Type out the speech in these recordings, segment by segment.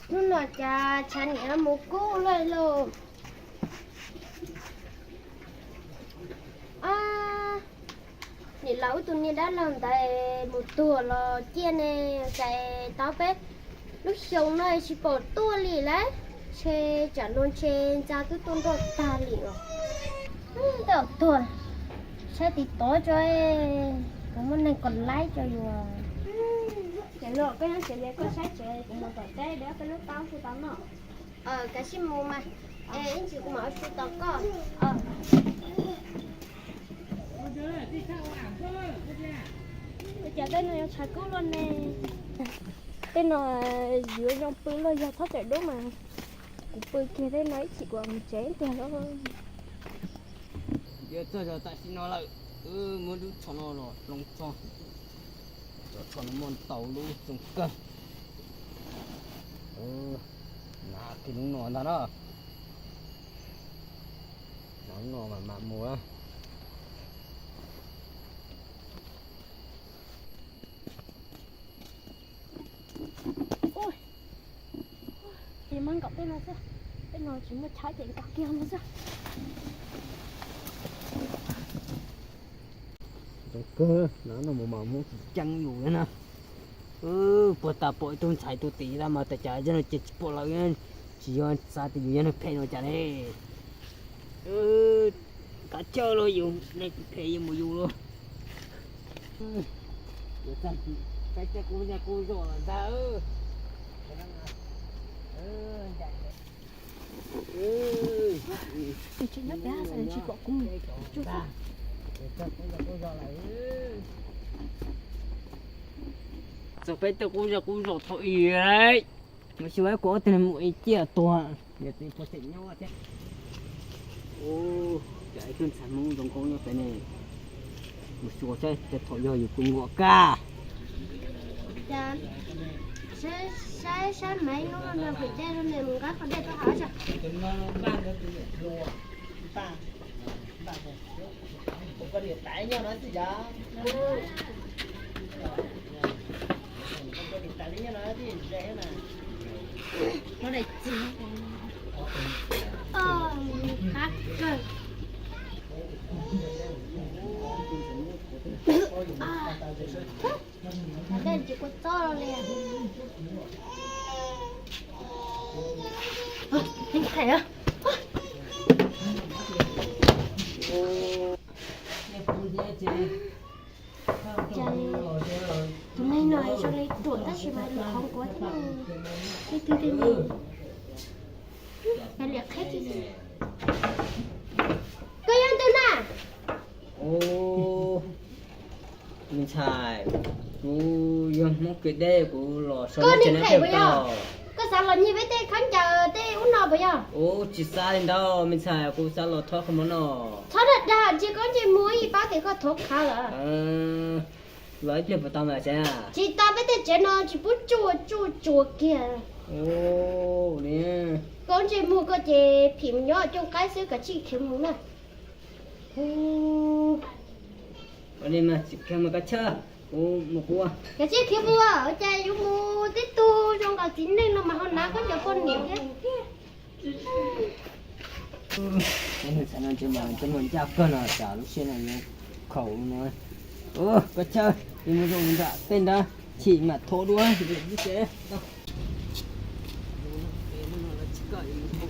Hnub no cas tshav niam mus kub lawm lauj. Niam laus wb tus niag dab laug ntawd mus tuag los ciaj ne, cas tau peb lub xyoo no tsis pom tuaj li lawm. Ntshe tsam no ntshe ntxa twb tuaj nroj tag li os. Tej zaum tuag, saib tiv tov tso, kuv muaj neeg kom laib tso yus. Ces los koj nyob tsev, koj saib tsev, kuv mus tom teb deb peb lub taub su tau noj. Kav tsij mus mas, es ib ntsis kuv mam ua su tos koj. Cas tej no yuav tshav kub luaj ne. Tej no yuav zoo pw luaj yog txhob txawm dub mas. Kuv pw kiag tej no ib chim kuv mus tsev tiag lauj. Yuav txog zaum tam sim no lawm, wb muab lub tsho no los hloov tso. Cov tsho no muaj ntau lub zoo kawg. Hnav kiag lub no ntag na. Hnav lub no mam mam mus na. Ces muab nkaum tej no xwb, tej no tsis muaj chaw ces nkaum kiag no xwb. Zoo kawg, hnav no mus mas muab tsis ceeb yus na. Puag ta pom ib tug ntxhais tus tid tab mas tas cas zaj no ces tsis pom lawm, tsis yog xav tias yus yog neeg phem no cas ne. Kav chawj los yus neeg phem yuav mus yus los. Peb tej qub zej qub zos los ntag. Txog peb tej qub zej qub zos thaum ub, mus xyuas kuv ob tug niag muam ib ciaj tuag, niam txiv puas tseem nyob thiab. Cas ib tug ntxhais Hmoob zoo nkauj nyob pem ne, mus xyuas saib tej thaum yog yus tus muam kag. Saib saib Maiv hnub no nrog Hwm dej rau nws mus nqa qhov dej rau hauv tso. Qab kawg. Dej tsis kua txob li. Heev thaiv. Ces tus neeg no zoo li ruam tab sis mas lus qhov nkuav thiab ne, ib tug twg ne, liam qheb tiag tiag. Koj yog leej twg na? Me ntxhais, kuv yog Hmoob kev deb, kuv los so koj neeg phem puas yog? Koj xav los nyiag peb tej khaub ncaws tej ub no puas yog? Ub, tsis xav li ntawd me ntxhais, kuv xav los thov qhov no no. Txhob dag dag, ntsia koj ntsej muag yeej paub tias koj thov qhov lawm. Los ib pliag puas tau mas tsev? Tsis tau, peb tej tsev no tsis pub tsuj tsuj tsuas kiag. Koj ntsej muag koj ces phim nyob cooj qaib xwb, kav tsij khiav mus na. Ua li mas tsis khiav mus, kav chawj, kuv mus kuv. Kav tsij khiav mus, cas yuav mus tib tug zoo nkaus txiv neej no mas ho hnav khaub ncaws poj niam thiab. Peb neeg txhais no ces mas cov muaj ncaj kawg no cas lub siab no yuav khaum no. Kav chawj, yuav mus zoo nram tej nrab chim mam thov dua.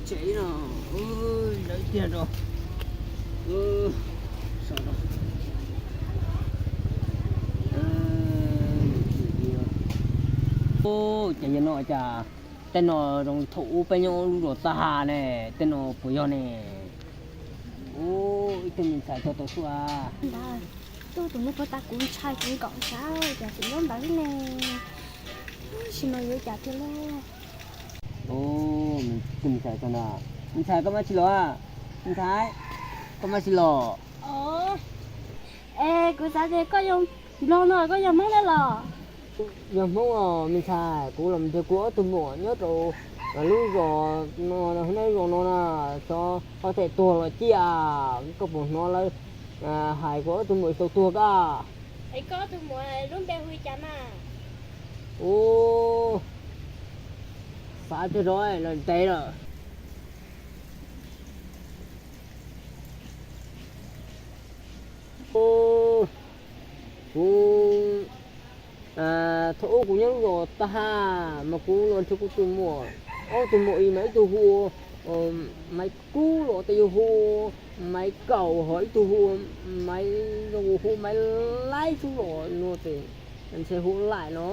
Tsev no, lawv tiag rau. Ces yog no cas tej no zoo thaum ub peb nyob lub zos Tag Has ne, tej no puas yog ne? Ub, ib tug me ntxhais txog tau xwb. Ntawd, tus neeg puag ta kuv ntshai kuv nkaum sav cas tseem nyob ntawd ne. Sim no yuav cas tiag lauj? Tus me ntxhais txog na. Me ntxhais, koj maj tsis los? Me ntxhais, koj maj tsis los? Es kuv xav tias koj yog Nplog no, koj yog Hmoob thiab los? Yog Hmoob os me ntxhais, kuv los nrog kuv ob tug muam nyob rau lub zos no, lub zos no na, xyov ho them tuag los ciaj, koj puas hnov lawv hais kuv ob tug muam xyaum tuag koj? Es koj ob tug muam lub npe hu li cas mas? Ub, Ab, tej zaum los ntev lawm. Kuv, thaum ub kuv nyob lub zos Taj Haj mas kuv los nrhiav kuv tus muam, ob tug muam ib, mas ib tug hu ua Maiv Kub los tej yog hu ua Maiv Kaum, ho ib tug hu ua Maiv, zoo hu Maiv Laib xwb los no ces ntshe hu Laim no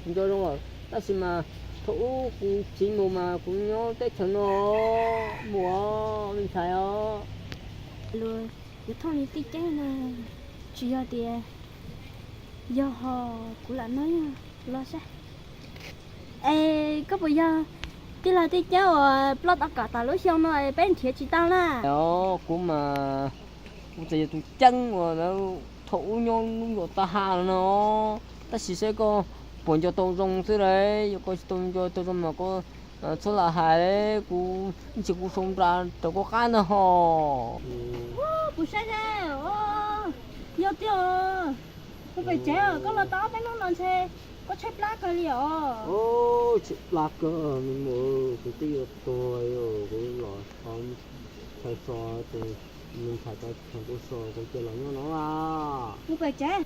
nco zoo lawm. Tab sis mas thaum ub kuv txiv mus mas kuv nyob teb chaws no mus os me ntxhais os. Yuav thooj li tij ceeb no, tsis yog tias yog ho kuv lam noj los saib. Es koj puas yog tij laug tij ceeb uas ploj tau kom tas lub xyoo no es peb nrhiav tsis tau na? Os, kuv mas kuv txawm yog tus ceeb uas thaum ub nyob lub zos Taj Haj no, tab sis saib koj puas nco tau zoo xwb lauj. Yog koj tsis tau nco tau zoo mas koj txhob lam hais, kuv ntsia kuv sau nra rau koj qab ntag hos. Kuv saib, yog tiag, kuv pem tsev koj los tau ob peb hnub no ntshe koj tshaib plab kawg li os. Tshaib plab kawg me muam, kuv twb yuav tuag, kuv los txhais so ces me ntxhais tau cheem kuv so kuv cia los nyob no. Kuv pem tsev.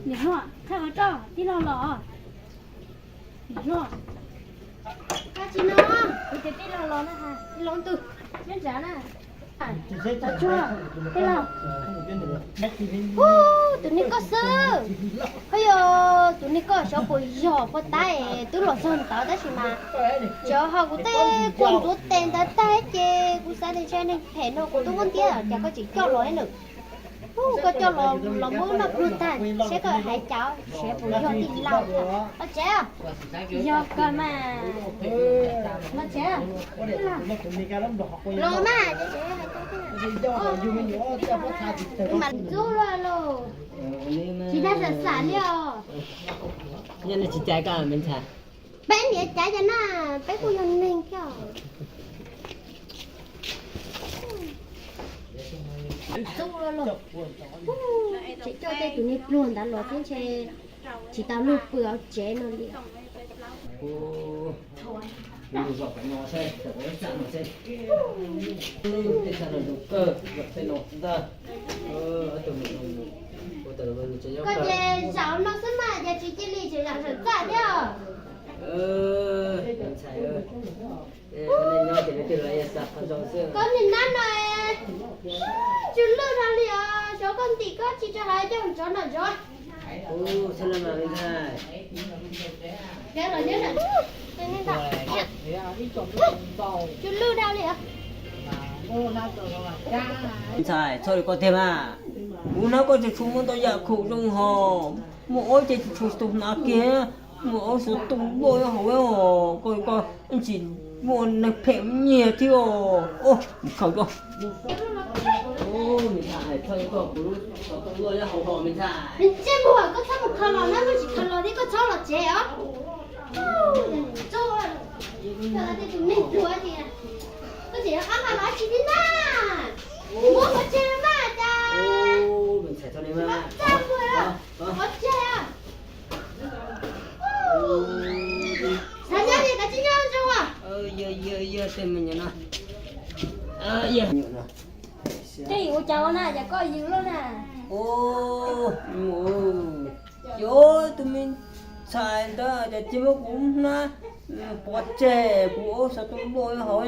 Niam hluas, txhawj ua roj, tij laug los. Niam hluas, koj tsis no, kuv ces tij laug los na, tij laug tus nyob nrad na. Tsuag, tij laug. Ub, tus niag koj xwb. Ho yog tus niag koj xyov puas yog puag ta es twb los txog ntawd tab sis mas tsuav ho kuv tej kuj ntxuav tes ntawd tag ces kuv xav tias ntshe neeg phem no kuv twb muab ntiab cas koj tseem coj los nws. Ub, koj coj los los muab noj pluag tag, saib koj hais cas, saib puas yog tij laug. Los tsev. Yog kawg mas. Los tsev. Los mas. Mas ntxub luaj lauj. Tsis tag xam xam li os. Nyob no tsis cais koj me ntxhais. Peb niam caiv cas na, peb kuj yog neeg thiab. Ntxub luaj lauj. Tseem coj tej tus niag pluag ntawd los thiab ntshe tsis tau luag pw hauv tsev no li. Koj ces zaum no xwb mas ces tsis cia li tseem zaum txaj thiab. Koj niag nab no, tsw lwj dhau li os, xyov koj ntim koj tsis tso hais coj mus tsov noj ntsoov. Tsw lwj dhau li os. Ntxhais, txhob li koj tiag mas. Kuv hnov koj tseem tshuav muaj ntau yam khoom zoo hos, muaj ob ce tseem tshuav tus hnav kiag, muaj ob xov tooj loj nyob hauv os, koj koj ib tsis muaj neeg phem nyiag thiab os. Khaws koj. Ntsej muag, koj txhob mus khaws los na, koj tsis khaws los thiab koj txhob los tsev os. Koj tsis qab hais los tsis tib na. Muab pov tseg mas cas. Tsis muab txaj muag los pov tseg. Xav nyob li kav tsij nyob zoo. Tej ua cas ua na, cas koj yws luaj na. Xyov tus me ntxhais ntawd cas cia muab kuv hnab pov tseg, kuv ob xov tooj loj hauv,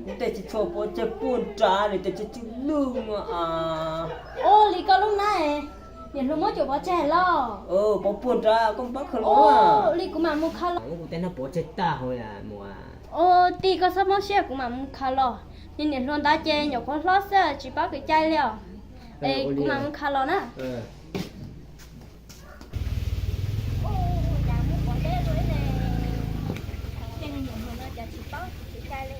kuv tej tsis tshua pov tseg puag nrad li, tej tsis tsw lwj no as. Ua li koj lub hnab, niam hluas muab cuam pov tseg los? Pov puag nrad, koj pab khaws los. Ua li kuv mam mus khaws los. Kuv tej hnab pov tseg tag hauv mus. Ua tij koj txhob mob siab, kuv mam mus khaws los. Niam hluas ntawd ces nyuam qhuav hlob xwb tsis paub kev cai li os. Es kuv mam mus khaws los na. Tej me nyuam hluas no cas tsis paub kev cai li.